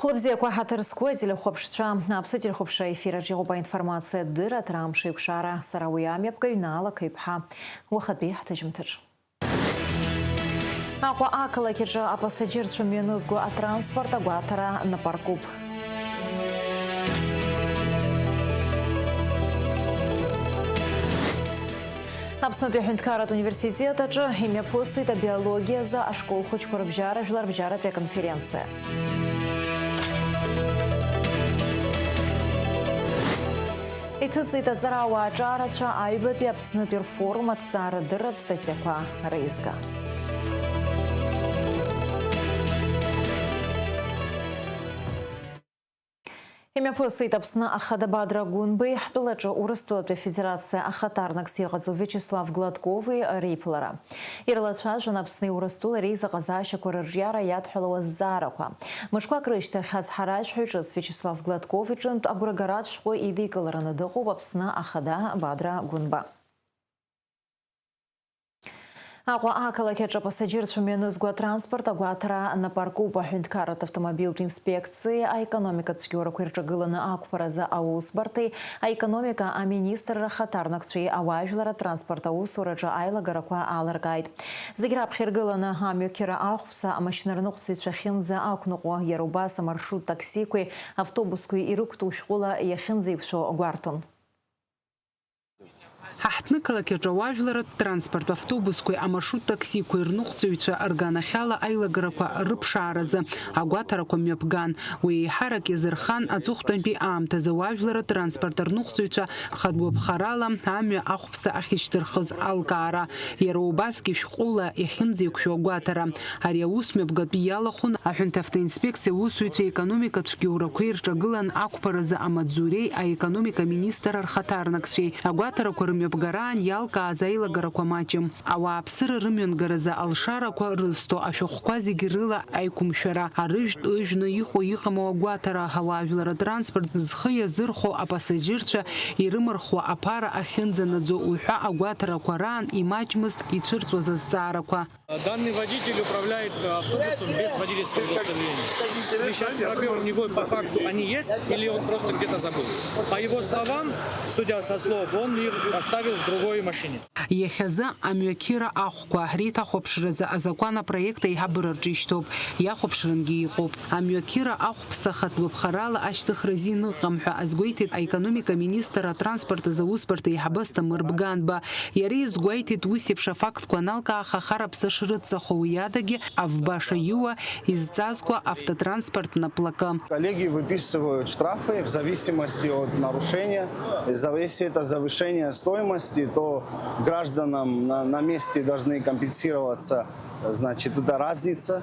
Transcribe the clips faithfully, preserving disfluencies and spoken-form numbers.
Хәлыбзиақәа, ҳаҭыр зқәу ателехәаԥшцәа, Аԥсуа телехәаԥшра аефир аҿы иҟоуп аинформациатә дырраҭара, амш еиқәшара, сара уи амҩаԥгаҩ Наала Қеиԥҳа. Уахатәи ҳҭыжьымҭаҿ. Аҟәа ақалақь аҿы апассаџьырцәа мҩанызго атранспорт агәаҭара напаркуп. Аԥснытәи аҳәынҭқарратә университет аҿы имҩаԥысит абиологиазы ашкол хәыҷқәа рыбжьара жәларбжьаратәи аконференциа. Иҭыҵит аҵарауаа аҿарацәа аҩбатәи Аԥснытәи рфорум аҭҵаарадырратә статиақәа реизга. Имҩаԥысит Аԥсны Ахада Бадра Гәынбеи ҳтәылаҿы Урыстәылатәи Афедерациа ахаҭарнакс иҟаҵоу Виачеслав Гладкови реиԥылара. Ирлацәажәон Аԥсни Урыстәылеи реизыҟазаашьақәа рырҿиара иадҳәалоу азҵаарақәа. Мышқәак рышьҭахь ацҳаражәҳәаҩ ҿыц Виачеслав Гладков иҿынтә агәрагаратә шәҟәы идикылараны дыҟоуп Аԥсны Ахада Бадра Гәынба. Аҟәа ақалақь аҿы апассаџьырцәа мҩанызго атранспорт агәаҭара напаркуп. Аҳәынҭқарратә автомобильтә инспекциеи аекономикатә цәгьоурақәеи рҿагыланы ақәԥаразы аусбарҭеи аекономика аминистрра хаҭарнакцәеи ауаажәларратә транспорт аусураҿы аилагарақәа аалыркааит. Зегь раԥхьа иргыланы амҩақьыра ахәԥса амашьынарныҟәцаҩцәа ахьынӡа ақәныҟәо, иара убас амаршрут таксиқәеи автобусқәеи ирықәтәоу шәҟәыла иахьынӡеиқәшәо гәарҭон. Ҳаҳҭны-қалақь аҿы ауаажәларратә транспорт автобусқәеи амаршрут таксиқәеи рныҟәцаҩцәа рганахьала аилагарақәа рыԥшааразы агәаҭарақәа мҩаԥган. Уи еиҳарак иазырхан аҵыхәтәантәи аамҭазы ауаажәларратә транспорт рныҟәцаҩцәа рхатә гәаԥхарала амҩа ахәԥса ахьышьҭырхыз алкаара, иара убасгьы шәҟәыла иахьынӡеиқәшәо агәаҭара. Ари аус мҩаԥгатәы иалахәын аҳәынҭавтоинспекциа аусзуҩцәеи аекономикатә цәгьоурақәеи рҿагылан ақәԥаразы амаҵзуреи аекономика министр рхаҭарнакцәеи. Агәаҭарақәа рымҩаԥгараан иалкааз аилагарақәа маҷым. Ауааԥсыра рымҩангаразы алшарақәа рызҭо ашәҟәқәа зегь рыла аиқәымшәара, арыжәтә ыжәны иҟоу-иҟаму агәаҭара, ауаажәлар атранспорт зхы иазырхәо апассаџьырцәа ирымырхуа аԥара ахьынӡанаӡо уҳәа агәаҭарақәа раан имаҷмызт ицәырҵуаз азҵаарақәа. Данный водитель управляет автобусом без водительского удостоверения. Мы сейчас пробьём у него по факту, они есть или он просто где-то забыл. По его словам, судя со слов, он их оставил в другой машине. Иахьазы амҩақьыра ахәқәа реиҭахәаԥшразы азакәан апроект аиҳабыра рҿы ишьҭоуп, иахәаԥшрангьы иҟоуп. Амҩақьыра ахәԥса ахатә гәаԥхарала ашьҭыхра азин ыҟам ҳәа азгәеиҭеит аекономика министр атранспорт азы аусбарҭа аиҳабы Асҭамыр Бганба. Иара иазгәеиҭеит, ус еиԥш афактқәа аналкааха, ахараԥса шрыҵахо, уи адагьы авбаша иуа изҵазкуа автотранспорт наплакы. Коллеги выписывают штрафы в зависимости от нарушения. За-, если это завышение стоимости, то гражданам на, на месте должны компенсироваться, значит, эта разница,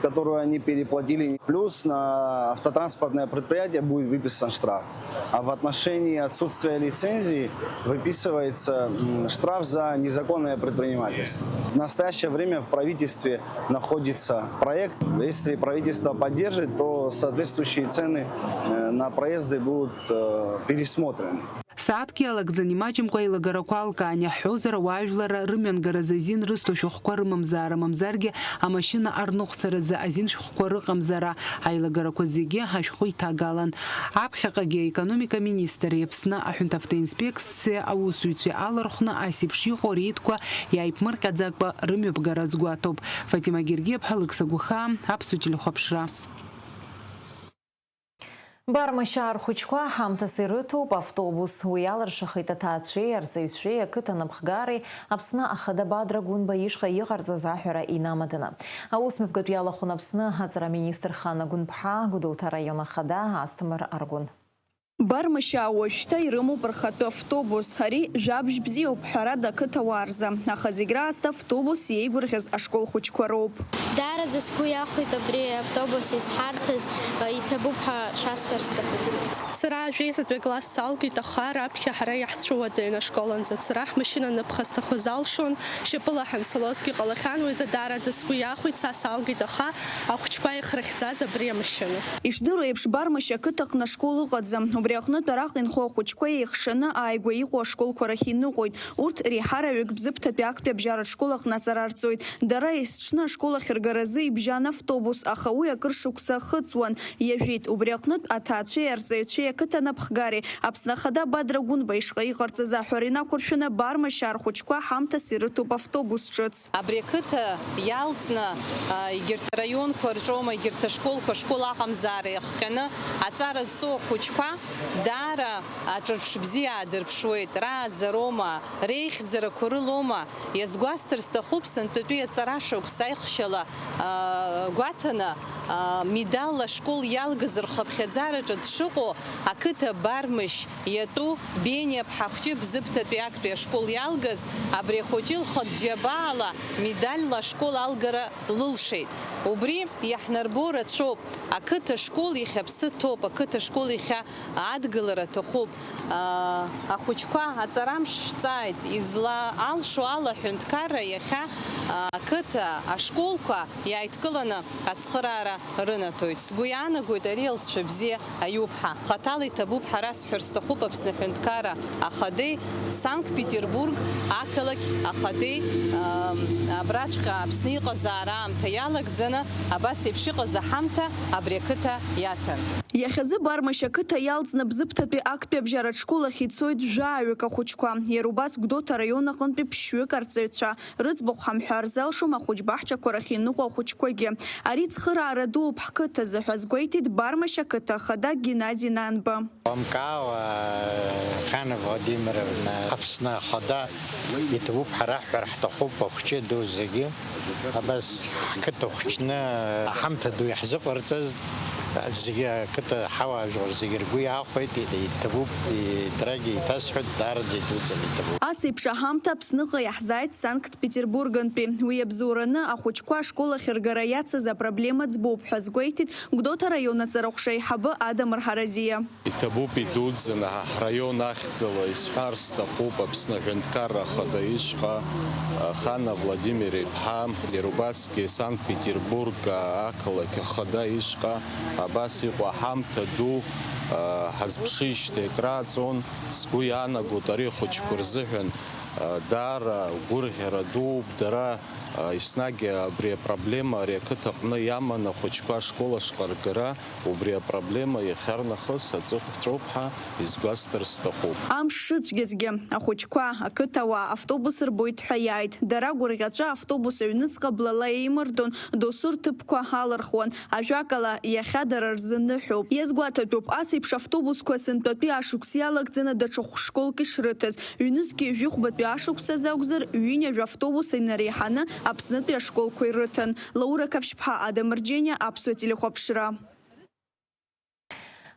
которую они переплатили. Плюс на автотранспортное предприятие будет выписан штраф. А в отношении отсутствия лицензии выписывается, м, штраф за незаконное предпринимательство. В настоящее время в правительстве находится проект. Если правительство поддержит, то соответствующие цены, э, на проезды будут, э, пересмотрены. Сааҭк иалагӡан имаҷымкәа аилагарақәа алкаан, иаҳҳәозар, ауаажәларра рымҩангаразы азин рызҭо шәҟәқәа рымамзаара, мамзаргьы амашьына арныҟәцаразы азин шәҟәқәа рыҟамзаара, аилагарақәа зегьы ашәҟәы иҭагалан. Аԥхьаҟагьы аекономика министри Аԥсны аҳәынҭавтоинспекциа аусзуҩцәеи алархәны ас еиԥш иҟоу реидқәа иааиԥмырҟьаӡакәа рымҩаԥгара азгәаҭоуп. Фатима Гергиаԥҳа, Лықьса Гәыхаа, Аԥсуа телехәаԥшра. Бармашьаа рхәыҷқәа ҳамҭас ирыҭоуп автобус. Уи алыршахеит аҭаацәеи арҵаҩцәеи ақыҭа напхгареи Аԥсны Ахада Бадра Гәынба ишҟа иҟарҵаз аҳәара инамаданы. Аус мҩаԥгатә иалахәын Аԥсны аҵара аминистр Хана Гәынԥҳа, Гәдоуҭа араион ахада Асҭамыр Аргәын. Бармашьаа уажәшьҭа ирымоуп рхатәы автобус. Ари жәабжь бзиоуп, ҳәарада, ақыҭауаа рзы. Аха зегь раасҭа автобус иеигәырӷьаз ашкол хәыҷқәа роуп. Даараӡа сгәы иахәеит абри автобус изҳарҭаз, иҭабуп ҳәа шәасҳәар сҭахуп. Сара ажәеизатәи акласс салгеит, аха раԥхьа ҳара иаҳцәыуадаҩын ашкол анҵа ацара, ҳмашьына аныԥха сҭахыз алшон, шьапыла ҳанцалозгьы ҟалахьан, уи азы даараӡа сгәы иахәеит, са салгеит, аха ахәыҷқәа иахьрыхьӡаз абри амашьына. Ишдыру еиԥш, Бармашь ақыҭаҟны ашкол ыҟаӡам. Ари аҟнытә араҟа инхо ахәыҷқәа еихшаны ааигәа иҟоу ашколқәа рахь иныҟәоит. Урҭ реиҳараҩык Бзыԥҭатәи актәи абжьаратә школ аҟны аҵара рҵоит. Дара есҽны ашкол ахьыргаразы ибжьан автобус, аха уи акыр шықәса ахыҵуан, иажәит. Убри аҟнытә аҭаацәеи арҵаҩцәеи ақыҭа анапхгареи Аԥсны Ахада Бадра Гәынба ишҟа иҟарҵаз аҳәара инақәыршәаны Бармашьаа рхәыҷқәа ҳамҭас ирыҭоуп автобус ҿыц. Абри ақыҭа иалҵны, а, егьырҭ араионқәа рҿоума, егьырҭ ашколқәа, ашкол аҟамзаара иахҟьаны аҵара зҵоу ахәыҷқәа даара аҿырԥш бзиа аадырԥшуеит, рааӡароума, реихьӡарақәа рылоума, иазгәасҭар сҭахуп, сынтәатәи аҵара шықәса аихшьала, а, гәаҭаны, а, медалла ашкол иалгаз рхыԥхьаӡараҿы дшыҟоу ақыҭа Бармышь иатәу Бениа ԥҳа хәҷы Бзыԥҭатәи актәи ашкол иалгаз, абри ахәыҷы лхатә џьабаала медальла ашкол алгара лылшеит. Убри иаҳнарбо рацәоуп. Ақыҭа школ иахьа аԥсы ҭоуп, ақыҭа школ иахьа адгылара аҭахуп. Аа, ахәыҷқәа аҵарамш шәҵааит, излаалшо ала аҳәынҭқарра иахьа, аа, ақыҭа ашколқәа иааидкыланы ацхыраара рынаҭоит. Сгәы иаанагоит ари алҵшәа бзиа аиуп ҳәа. Хаҭала иҭабуп ҳәа расҳәар сҭахуп Аԥсны Аҳәынҭқарра Ахадеи, Санкт-Петербург ақалақь Ахадеи, ам, абраҵәҟьа Аԥсны иҟазаара аамҭа иалагӡаны абас еиԥш иҟаз аҳамҭа абри ақыҭа иаҭан. Иахьазы Бармашь ақыҭа иалҵны Бзыԥҭатәи актәи абжьаратә школ ахь ицоит жәаҩык ахәыҷқәа. Иара убас Гәдоуҭа араион аҟынтәи ԥшьҩык арҵаҩцәа. Рыӡбахә ҳамҳәар залшом ахәыҷ баҳчақәа рахь иныҟәо ахәыҷқәагьы. Ари цхыраара дууп ҳқыҭазы ҳәа азгәеиҭеит Бармашь ақыҭа ахада Геннади Нанба. Уамкаауа, Хана Владимировна, Аԥсны ахада иҭабуп ҳәа раҳҳәар ҳҭахуп ахәҷы ду зегьы. Абас ҳқыҭа хәҷны аҳамҭа ду иаҳзыҟарҵаз зегьы ақыҭа ҳауаажәлар зегьы ргәы иаахәеит, иҭабуп, дарагьы иҭасҳәоит, даараӡа идуӡӡаны иҭабуп. Ас еиԥш аҳамҭа Аԥсныҟа иаҳзааит Санкт-Петербургантәи. Уи иабзоураны ахәыҷқәа ашкол ахь ргара иацыз апроблема ӡбоуп ҳәа азгәеиҭеит Гәдоуҭа араион аҵарахәша аиҳабы Адамыр Ҳаразиа. Иҭабуп идуӡӡаны ҳа ҳраион ахьӡала исҳәар сҭахуп Аԥсны Аҳәынҭқарра Ахада ишҟа, Хана Владимир иԥҳа, иара убасгьы Санкт-Петербург ақалақь Ахада ишҟа абас иҟоу аҳамҭа ду ҳазԥшижьҭеи акрааҵуан. Сгәы иаанагоит ари ахәыҷқәа рзыҳәан даара гәырӷьара дууп, дара еснагь абри апроблема ари ақыҭаҟны иаман ахәыҷқәа ашкол ашҟа ргара. Убри апроблема иахьарнахыс аҵыхәтәроуп ҳәа изгәасҭар сҭахуп. Амш шыцәгьазгьы, ахәыҷқәа, ақыҭауаа автобус рбоит ҳәа иааит. Дара гәырӷьаҵәа автобус аҩныҵҟа блала еимырдон, досу рҭыԥқәа алырхуан. Ажәакала, иахьа дара рзы ныҳәоуп. Иазгәаҭатәуп, ас еиԥш автобусқәа сынтәатәи ашықәс иалагӡаны даҽа хә-школк ишрыҭаз. Ҩнызқьи жәохәбатәи ашықәсазы акәзар, ҩынҩажәа автобус инареиҳаны Аԥснытәи ашколқәа ирыҭан. Лаура Қаԥшьԥҳа, Адам Рџьениа, Аԥсуа телехәаԥшра.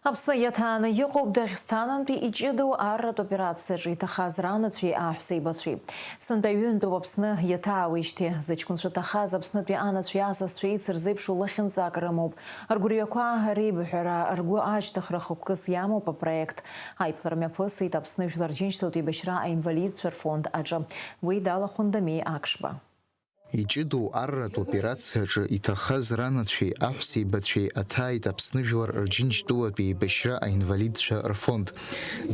Аԥсны иаҭааны иҟоуп Даӷьсҭанынтәи иҷыдоу арратә операциаҿы иҭахаз ранацәеи аҳәсеибацәеи. Сынтәа ҩынтәоуп Аԥсны иаҭаауеижьҭеи. Зыҷкәынцәа ҭахаз Аԥснытәи анацәеи асасцәеи еицырзеиԥшу лахьынҵак рымоуп. Ргәырҩақәа реибыҳәара, ргәы ашьҭыхра хықәкыс иамоуп апроект. Аиԥылара мҩаԥысит Аԥсны Жәлар Рџьынџьтәылатә еибашьра аинвалидцәа рфонд аҿы. Уи далахәын Дамеи Акшба. Иҷыдоу арратә операциаҿы иҭахаз ранацәеи аҳәсеибацәеи аҭааит Аԥсны Жәлар Рџьынџьтәылатә еибашьра аинвалидцәа рфонд.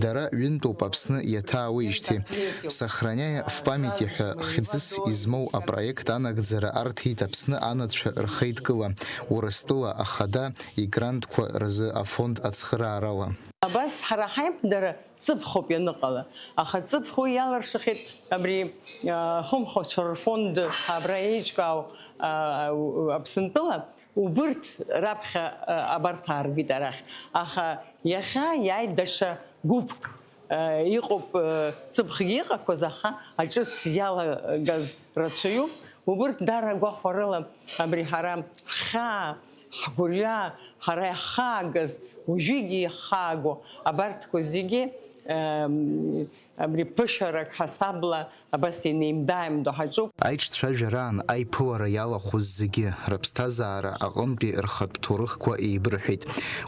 Дара ҩынтәоуп Аԥсны иаҭаауеижьҭеи. «Сохраняя в памяти» ҳәа хьӡыс измоу апроект анагӡара арҭеит Аԥсны анацәа рхеидкыла, Урыстәыла ахада, игрантқәа рзы афонд ацхыраарала. Абас ҳара ҳаимдара ҵыԥхоуп ианыҟала, аха ҵыԥх уи иалыршахьеит абри, а, ахымхацәа рфонд абра еиҿкаау, а, Аԥсынтәыла, убырҭ раԥхьа, а, абарҭ ааргеит арахь, аха иахьа иааит даҽа гәыԥк, а, иҟоуп, а, ҵыԥхгьы иҟақәаз, аха аҿыц иалагаз рацәаҩуп, убырҭ дара гәахәарыла абри ҳара ҳхьаа, ҳгәырҩа, ҳара иаҳхаагаз, уажәыгьы иаҳхааго абарҭқәа зегьы, ем, Абри ԥышәарак ҳасабла абас инеимда-ааимдо ҳаҿуп. Аиҿцәажәараан аиԥылара иалахәыз зегьы рыԥсҭазаара аҟынтәи рхатә ҭоурыхқәа еибырҳәеит.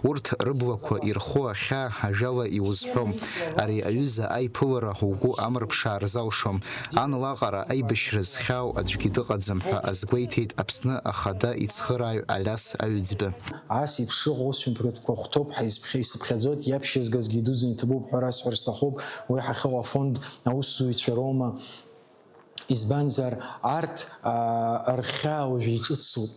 Урҭ рыблақәа ирху ахьаа ажәала иузҳәом. Ари аҩыза аиԥылара угәы амырԥшаар залшом. Ан лаҟара аибашьра зхьаау аӡәгьы дыҟаӡам ҳәа азгәеиҭеит Аԥсны Ахада ицхырааҩ Алиас Аҩӡба. Ас еиԥш шыҟоу усмҩаԥгатәқәа хәҭоуп ҳәа исыԥхьаӡоит, иаԥшьызгазгьы идуӡӡан иҭабуп ҳәа расҳәар сҭахуп, уи ҳахьыҟоу афонд аусзуҩцәа роума, избанзар, арҭ, аа, рхьаа уажә иҿыцуп.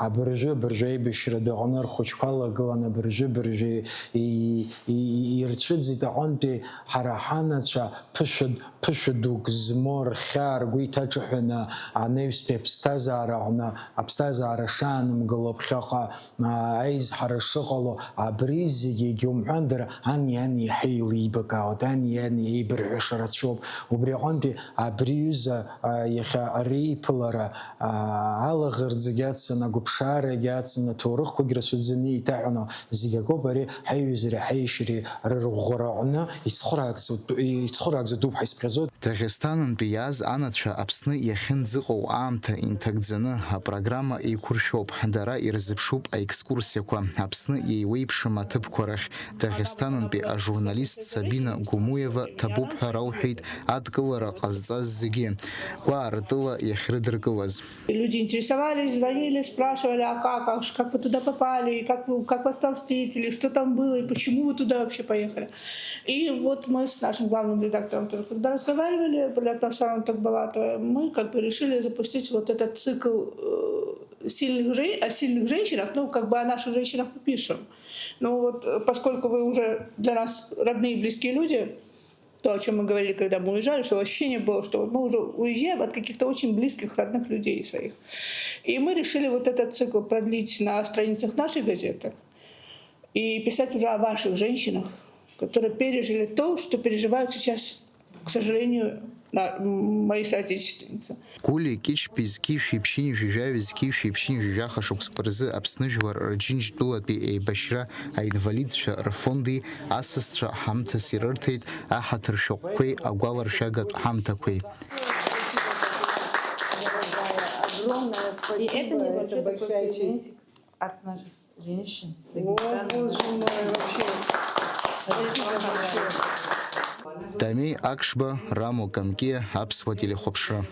Абыржәы, абыржәы аибашьра адәаҟны рхәыҷқәа лагылан, абыржәы, абыржәы и-, и-, и-, ирцәыӡит аҟынтәи ҳара ҳанацәа ԥышәа-, ԥышәа дук змоу рхьаа ргәы иҭаҿаҳәаны анаҩстәи аԥсҭазаара аҟны, аԥсҭазаара шаанымгыло ԥхьаҟа, аа, аизҳара шыҟало, абри зегьы егьаумҳәан, дара ани-ани иаҳа еилибакаауеит, ани-ани еибырҳәаша рацәоуп. Убри аҟынтәи абри аҩыза, аа, иахьа ари иԥылара, аа, алаӷырӡгьы ацын, агәыԥшаарагьы ацын, аҭоурыхқәагь рацәаӡаны еиҭаҳәано, зегь акоуп ари ҳаиҩызареи ҳаиашьареи рырӷәӷәара аҟны ицхыраагӡа-, ицхыраагӡатәуп ҳәа исыԥхьаӡоит. Даӷьестанынтәи иааз анацәа Аԥсны иахьынӡыҟоу аамҭа инҭагӡаны апрограмма еиқәыршәоуп, дара ирзыԥшуп аекскурсиақәа, Аԥсны иеиуеиԥшым аҭыԥқәа рахь. Даӷьестанынтәи ажурналист Сабина Гумуева ҭабуп ҳәа рауҳәеит адкылара ҟазҵаз зегьы, гәаартыла иахьрыдыркылаз. И люди интересовались, звонили, спрашивали, а как, а ш-, как вы туда попали, и как вы, как вас там встретили, что там было, и почему вы туда вообще поехали. И вот мы с нашим главным редактором тоже, когда разговаривали, редактором Саром Тагбалатовой, мы как бы решили запустить вот этот цикл, э, сильных жен-, о сильных женщинах, ну, как бы о наших женщинах мы пишем. Ну вот, э, поскольку вы уже для нас родные и близкие люди, то, о чём мы говорили, когда мы уезжали, что ощущение было, что вот мы уже уезжаем от каких-то очень близких, родных людей своих. И мы решили вот этот цикл продлить на страницах нашей газеты и писать уже о ваших женщинах, которые пережили то, что переживают сейчас, к сожалению, на-, м, мои соотечественницы. Гулиа Кьычбеи зқьи жәшәи ԥшьынҩажәи жәаҩа, зқьи жәшәи ԥшьынҩажәи жәаха шықәсқәа рзы Аԥсны жәлар Рџьынџьтәылатәи еибашьра аинвалидцәа рфонди асасцәа ҳамҭас ирырҭеит аҳаҭыр шәҟәқәеи агәаларшәагатә ҳамҭақәеи. И это небольшой такой презент от наших женщин Дагестана. Дамеи Акшба, Рамо Камкиа, Аԥсуа телехәаԥшра.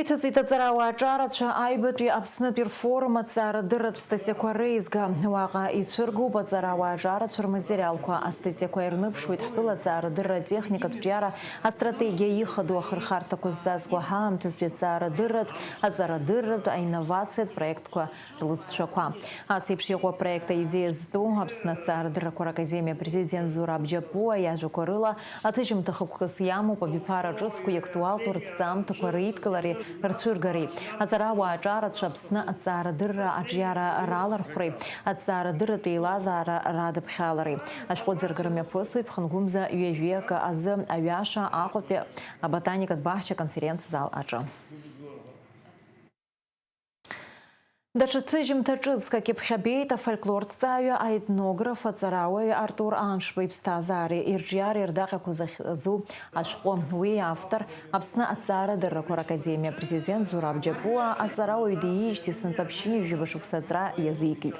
Иҭыҵит аҵарауаа аҿарацәа аҩбатәи Аԥснытәи рфорум аҭҵаарадырратә статиақәа реизга. Уаҟа ицәыргоуп аҵарауаа аҿарацәа рматериалқәа. Астатиақәа ирныԥшуеит ҳтәыла аҵаарадырра атехникатә ҿиара астратегиа ихадоу ахырхарҭақәа зҵазкуа ҳаамҭазтәи аҵаарадырратә, аҵарадырратә, аинновациатә проектқәа рлыҵшәақәа. Ас еиԥш иҟоу апроект аидеиа зтәу Аԥсны аҭҵаарадыррақәа ракадемиа апрезидент Зураб Џьапуа иажәақәа рыла, аҭыжьымҭа хықәкыс иамоуп абиԥара ҿыцқәеи актуалтәу рҭҵаамҭақәа реидкылареи рцәыргареи, аҵарауаа аҿарацәа Аԥсны аҭҵаарадырра аҿиара ралархәреи, аҭҵаарадырратә еилазаара радыԥхьалареи, ашәҟәыӡыргара мҩаԥысуеит ԥхынгәымза ҩажәи акы азы Аҩаша Аҟәатәи аботаникатә баҳча аконференц-зал аҿы. Даҽа ҭыжьымҭа ҿыцк акьыԥхь абеит афольклорҭҵааҩы, аетнограф, аҵарауаҩ Артур Аншба иԥсҭазаареи ирҿиареи рдаҟьақәа захьӡу ашәҟәы. Уи автор Аԥсны аҭҵаарадыррақәа ракадемиа апрезидент Зураб Џьапуа аҵарауаҩ диижьҭеи сынтәа ԥшьынҩажәи жәаба шықәса аҵра иазикит.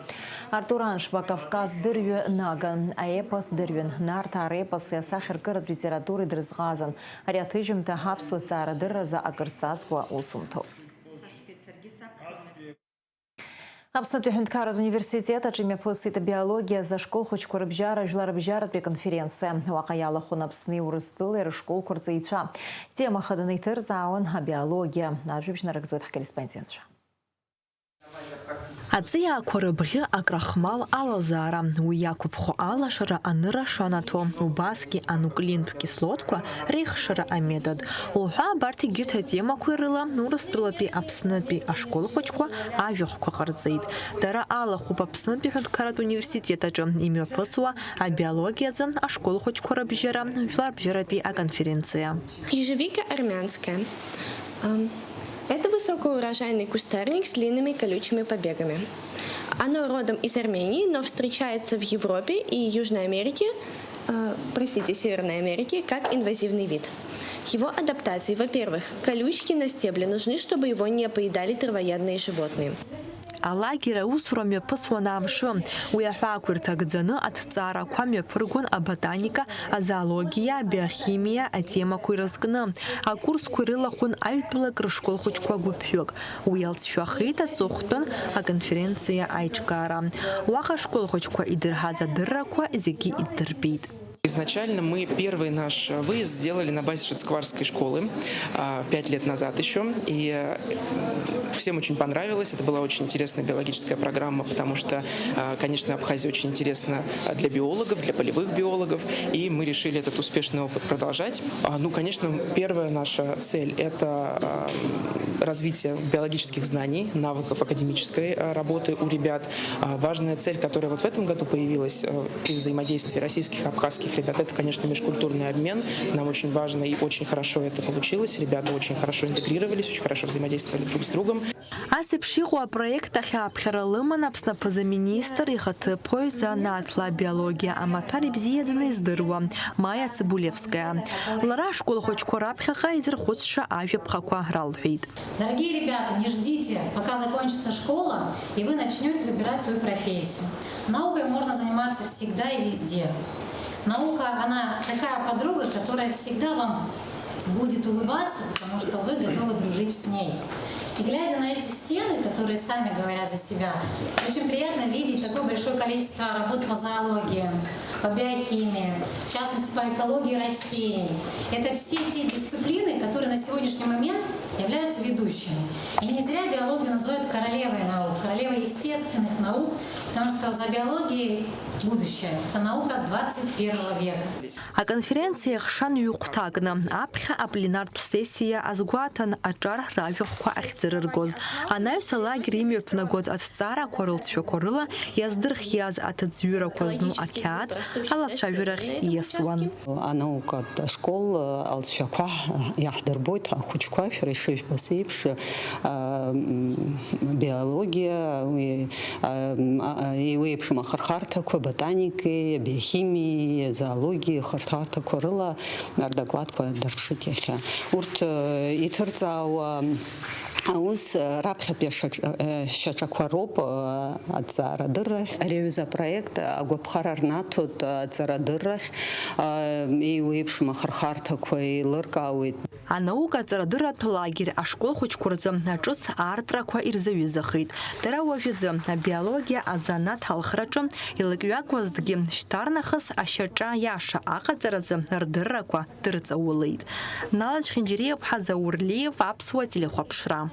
Артур Аншба Кавказ дырҩы наган, аепос дырҩын, Нарҭаа репоси асахьаркыратә литературеи дрызҟазан. Ари аҭыжьымҭа аԥсуа ҭҵаарадырразы акыр зҵазкуа усумҭоуп. Аԥснытәи аҳәынҭқарратә университет аҿы имҩаԥысит абиологиа азы ашкол хәыҷқәа рыбжьара жәларыбжьаратәи аконференциа. Уаҟа иалахәын Аԥсни Урыстәылеи рышколқәа рҵаҩцәа. Тема хаданы иҭырҵаауан абиологиа. Ажәабжь нарыгӡоит ҳкорреспондентцәа. Аҵиаақәа рыбӷьы акрахмал алазаара, уи иақәыԥхо алашара аныра шанаҭо, убасгьы ануклеинтә кислотқәа реихшара аметод. Уҳәа абарҭ егьырҭ атемақәеи рыла Урыстәылатәи Аԥснытәи ашкол хәыҷқәа ажәахәқәа ҟарҵеит. Дара алахәуп Аԥснытәи аҳәынҭқарратә университет аҿы имҩаԥысуа абиологиазы ашкол хәыҷқәа рыбжьара жәларбжьаратәи аконференциа. Ежевика армянская. Ам, это высокоурожайный кустарник с длинными колючими побегами. Оно родом из Армении, но встречается в Европе и Южной Америке, э, простите, Северной Америке, как инвазивный вид. Его адаптации, во-первых, колючки на стебле нужны, чтобы его не поедали травоядные животные. Алагер аусура мҩаԥысуан амш. Уи аҳәаақәа ирҭагӡаны аҭҵаарақәа мҩаԥыргон аботаника, азоологиа, абиохимиа атемақәа ирызкны. Акурсқәа ирылахәын аҩтәылак рышкол хәыҷқәа гәыԥҩык. Уи алҵшәахеит аҵыхәтәан аконференциа аиҿкаара. Уаҟа ашкол хәыҷқәа идырҳаз адыррақәа зегьы иддырбеит. Изначально мы первый наш выезд сделали на базе Шацкварской школы, а, пять лет назад ещё. И, э, всем очень понравилось. Это была очень интересная биологическая программа, потому что, а, конечно, Абхазия очень интересна, а, для биологов, для полевых биологов. И мы решили этот успешный опыт продолжать. А, ну, конечно, первая наша цель — это, а, развитие биологических знаний, навыков академической, а, работы у ребят. А, важная цель, которая вот в этом году появилась, э, при взаимодействии российских и абхазских ребят, это, конечно, межкультурный обмен. Нам очень важно и очень хорошо это получилось. Ребята очень хорошо интегрировались, очень хорошо взаимодействовали друг с другом. Ас еиԥш иҟоу апроект ахь ааԥхьара лыман Аԥсны аԥыза-министр ихаҭыԥуаҩ, занааҭла абиологиа амаҭәар ибзиаӡаны издыруа Майа Цыбулевская. Лара ашкол хәыҷқәа раԥхьаҟа изырхәыцша ажәаԥхақәа ралҳәеит. Дорогие ребята, не ждите, пока закончится школа, и вы начнёте выбирать свою профессию. Наукой можно заниматься всегда и везде. Наука, она такая подруга, которая всегда вам будет улыбаться, потому что вы готовы дружить с ней. И глядя на эти стены, которые сами говорят за себя, очень приятно видеть такое большое количество работ по зоологии, по биохимии, в частности, по экологии растений. Это все те дисциплины, которые на сегодняшний момент являются ведущими. И не зря биологию называют королевой наук, королевой естественных наук, потому что за биологией будущее. Это наука двадцать первого века. Аконференциа иахшан ҩ-хәҭакны, аԥхьа апленартә сессиа азгәаҭан аҿар ражәахәқәа ахьӡырыргоз. Анаҩс алагер имҩаԥнагоз аҭҵаарақәа рылҵшәақәа рыла иаздырхиаз аҭыӡҩырақәа зну ақьаад алацәажәарахь ииасуан. Анаукатә ашкол алҵшәақәа иаҳдырбоит ахәыҷқәа, шәара ишыжәбаз еиԥш, а, м, биологиа, уи, а, м, а, а, еиуеиԥшым ахырхарҭақәа, ботаникеи, абиохимиеи, азоологиеи ахырхарҭақәа рыла рдокладқәа дырԥшит иахьа. Урҭ, э, иҭырҵаауа аус, э, раԥхьатәи ашаҿ-, э, шьаҿақәа роуп, э, аҭҵаарадыррахь. Ари аҩыза апроект агәаԥхара рнаҭоит, э, аҵарадыррахь, э, еиуеиԥшым ахырхарҭақәа еилыркаауеит. Анаука аҵарадырратә лагер ашкол хәыҷқәа рзы аҿыц аартрақәа ирзаҩызахеит. Дара уажәазы абиологиа азанааҭ алхраҿы илакҩакуазҭгьы, шьҭарнахыс ашьаҿа иаша аҟаҵаразы рдыррақәа дырҵаулеит. Нала Чхинџьариа-ԥҳа, Заур Лиев, Аԥсуа телехәаԥшра.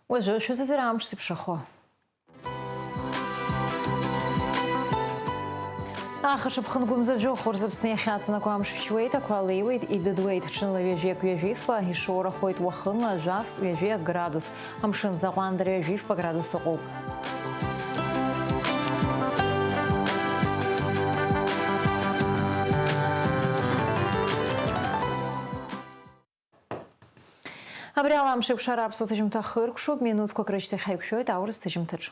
Уажәы шәызыӡырҩ амш зеиԥшрахо. Ахаҽыԥхынгәымза жәохә рзы Аԥсны иахьаҵанакуа амш шәшьуеит, ақәа леиуеит, идыдуеит, ҽынла ҩажәи акы ҩажәи фба, ишоурахоит уахынла жәаф ҩажәи акы градус, амшын аӡы аҟәандара ҩажәи фба градус ыҟоуп. Абри ала амш еиқәшара аԥсуа ҭыжьымҭа хыркәшоуп, минуҭқәак рышьҭахь ҳаиқәшәоит аурыс ҭыжьымҭаҿ.